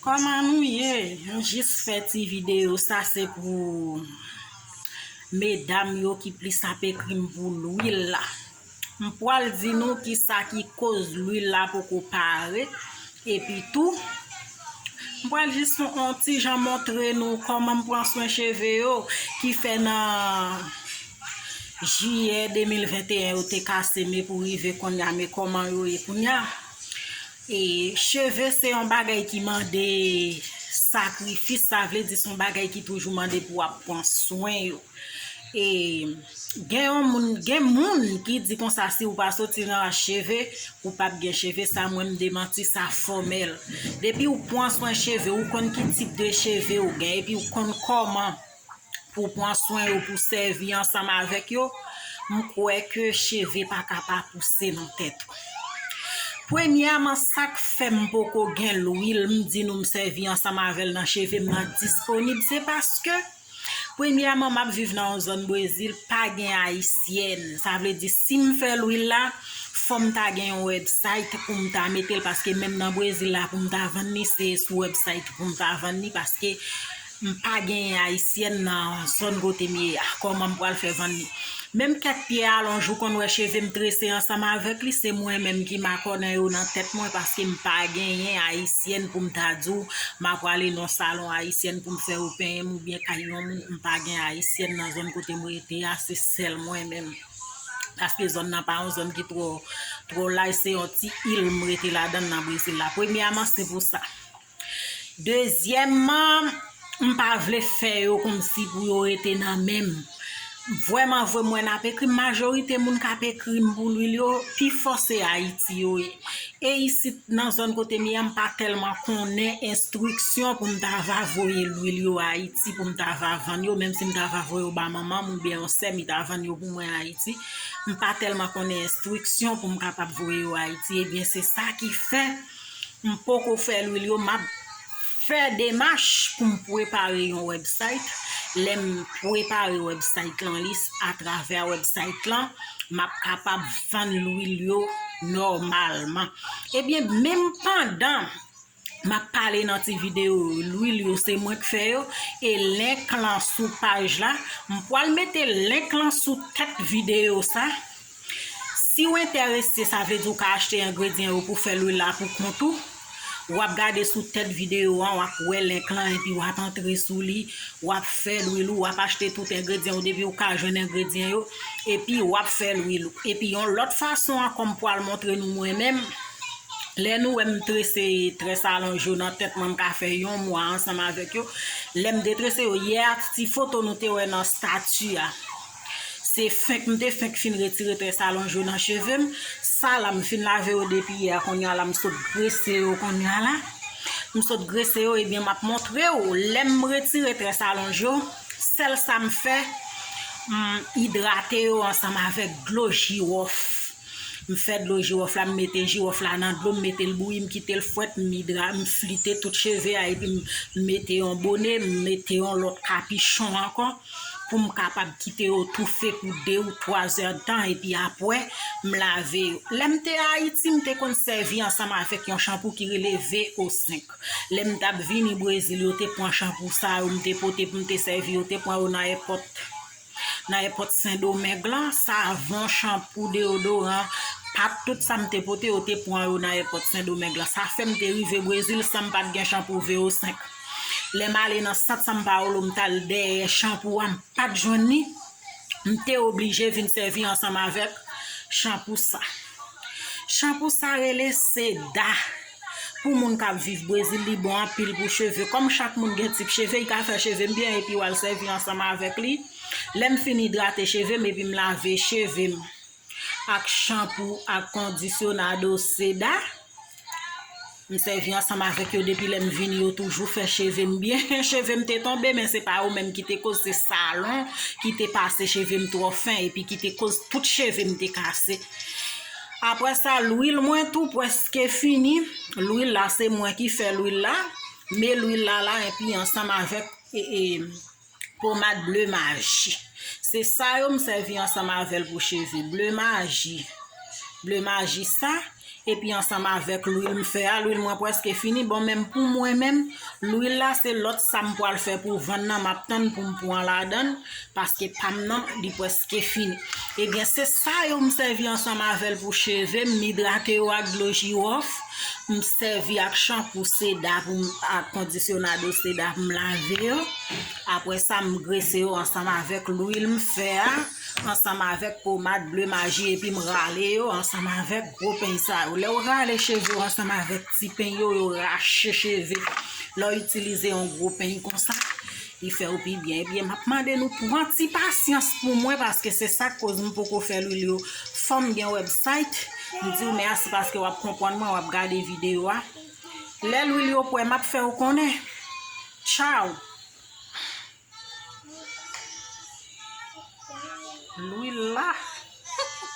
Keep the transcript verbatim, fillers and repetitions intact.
Kòman nou ye? M jis fè ti videyo sa, se pou medam yo ki plis ap ekri m pou lwil la. M pral di nou kisa ki koz lwil la poko pare. Epi tou, m pral jis fè yon ti jan montre nou kòman m pran swen cheve yo, ki fè nan jiyè de mil venteyen yo te kase, men pou rive kounye a, men kòman yo ye kounye a. E cheve se yon bagay ki mande sakrifis, sa vle di se yon bagay ki toujou mande pou w ap pran swen yo. E gen yon moun, gen moun ki di konsa, si w pa soti nan ras cheve, ou p ap gen cheve. Sa mwen m demanti sa fòmèl. Depi w pran swen cheve, ou konn ki tip de cheve ou gen, epi w konn kòman pou w pran swen yo, pou w sèvi ansanm avèk yo, m kwè ke cheve pa ka pa pouse nan tèt ou. Premyèman, sa k fè m poko gen lwil, m di nou m sèvi ansanm avè l nan cheve m nan disponib, se paske, premyèman, m ap viv nan yon zòn Brezil, pa gen ayisyèn. Sa vle di, si m fè lwil la, fò m ta gen yon website pou m ta mete l, paske menm nan Brezil la, pou m ta vann li, se sou website pou m ta vann li, paske m pa genyen ayisyèn nan zòn kote m ye a. Kòman m pral fè vann li? Menm kèk pye alonj ou konn wè cheve m trese ansanm avèk li, se mwen menm ki makònen yo nan tèt mwen, paske m pa genyen ayisyèn pou m ta di w m ap prale nan salon ayisyèn pou m fè yo penyen m oubyen kay yon moun. M pa gen ayisyèn nan zòn kote m rete a, se sèl mwen menm. Paske zòn nan pa yon zòn ki twò, twò laj, se yon ti il m rete ladan l nan Brezil la. Premyèman, se pou sa. Dezyèmman, m pa vle fè yo kòmsi pou yo rete nan men m. Vrèman vre, m wè n ap ekri m, majorite moun k ap ekri m pou lwil yo, pifò se Ayiti yo ye. E isit, nan zòn kote m ye a, m pa tèlman konnen enstriksyon pou m ta va voye lwil yo Ayiti, pou m ta va vann yo, menm si m ta va voye yo ba manman m oubyen yon sè m, li ta vann yo pou mwen Ayiti. M pa tèlman konnen enstriksyon pou m kapab voye yo Ayiti. Ebyen, se sa ki fè m poko fè lwil yo, m ap fè demach pou m prepare yon website. Lè m prepare website lan, li atravè website lan, m ap kapab vann lwil yo nòmalman. Ebyen, menm pandan m ap pale nan ti videyo yo, lwil yo se mwen k fè yo, e link lan sou paj la, m pral mete link lan sou tèt videyo sa. Si w enterese, sa vle di w ka achte engredyan yo pou fè lwil la pou kont ou. W ap gade sou tèt videyo an, w ap wè link lan, epi w ap antre sou li, w ap fè lwil ou, w ap achte tout engredyan ou, depi w ka jwenn engredyan yo, epi w ap fè lwil ou. Epi yon lòt fason ankò m pral montre nou mwen menm, lè nou wè m trese très allongé yo nan tèt mwen, m ka fè yon mwa ansanm avèk yo. Lè m detrese yo, yè a, ti foto nou te wè nan stati a. Se fenk, m te fenk fin retire très allongé yo nan cheve m. Sa la, m fin lave yo depi yè, kounye a la, m sot grese yo kounye a la. M sot grese yo, ebyen, m ap montre w. Lè m retire très allongé yo, sèl sa m fè, m idrate yo ansanm avèk dlo jiwòf. M fè dlo jiwòf la, m mete jiwòf la nan dlo, m mete l bouyi, m kite l fwèt, m idra-, m flite tout cheve a, epi m mete yon bone, m mete yon lòt kapichon ankò, pou m kapab kite yo toufe pou de ou twa zè tan, epi apre, m lave yo. Lè m te Ayiti, m te konn sèvi ansanm avèk yon chanpou ki rele V O senk. Lè m t ap vini Brezil, yo te pran chanpou sa yo, m te pote pou m te sèvi, yo te pran yo nan èpòt. Nan èpòt Sendomeng lan, savon, chanpou, deyodoran, pat, tout sa m te pote, yo te pran yo nan èpòt Sendomeng lan. Sa fè m te rive Brezil san m pa t gen chanpou V O senk. Lè m ale nan sant São Paulo, m t al dèyè chanpou a, m pa t jwenn li. M te oblije vin sèvi ansanm avèk chanpou sa. Chanpou sa rele Seda. Pou moun k ap viv Brezil, li bon anpil pou cheve. Kòm chak moun gen tip cheve, li ka fè cheve m byen epi w al sèvi ansanm avèk li. Lè m fin idrate cheve m epi m lave cheve m ak chanpou ak kondisyonado Seda, m sèvi ansanm avèk yo depi lè m vini, yo toujou fè cheve m byen. Cheve m te tonbe, men se pa yo menm ki te koz, se salon ki te pase cheve m twò fen epi ki te koz tout cheve m te kase. Apre sa, lwil mwen tou prèske fini. Lwil la, se mwen ki fè lwil la. Men lwil la la, epi ansanm avèk, e, e, pomad Bleu Magie. Se sa yo m sèvi ansanm avè l pou cheve. Bleu Magie. Bleu Magie sa, Epi ansanm avèk lwil m fè a, lwil mwen prèske fini. Bon, menm pou mwen menm, lwil la se lòt sa m pral fè pou vann nan, m ap tann pou m pran ladan l, paske pa m nan, li prèske fini. Ebyen, se sa yo m sèvi ansanm avè l pou cheve m, m idrate yo ak dlo jiwòf, m sèvi ak chanpou seda pou m, ak kondisyonado seda pou m lave yo. Apre sa, m grese yo ansanm avèk lwil m fè a, ansanm avèk pomad ble maji, epi m rale yo ansanm avèk gwo peny sa yo. Lè w rale cheve w ansanm avèk ti peny yo, yo rache cheve. Lè w itilize yon gwo peny konsa, li fè w pi byen. Ebyen, m ap mande nou pran ti pasyans pou mwen, paske se sa k koz m poko fè lwil yo. Fò m gen website, m di w mèsi paske w ap konprann mwen, w ap gade videyo a. Lè lwil yo prè, m ap fè w konnen. Tchaw! Lwil la,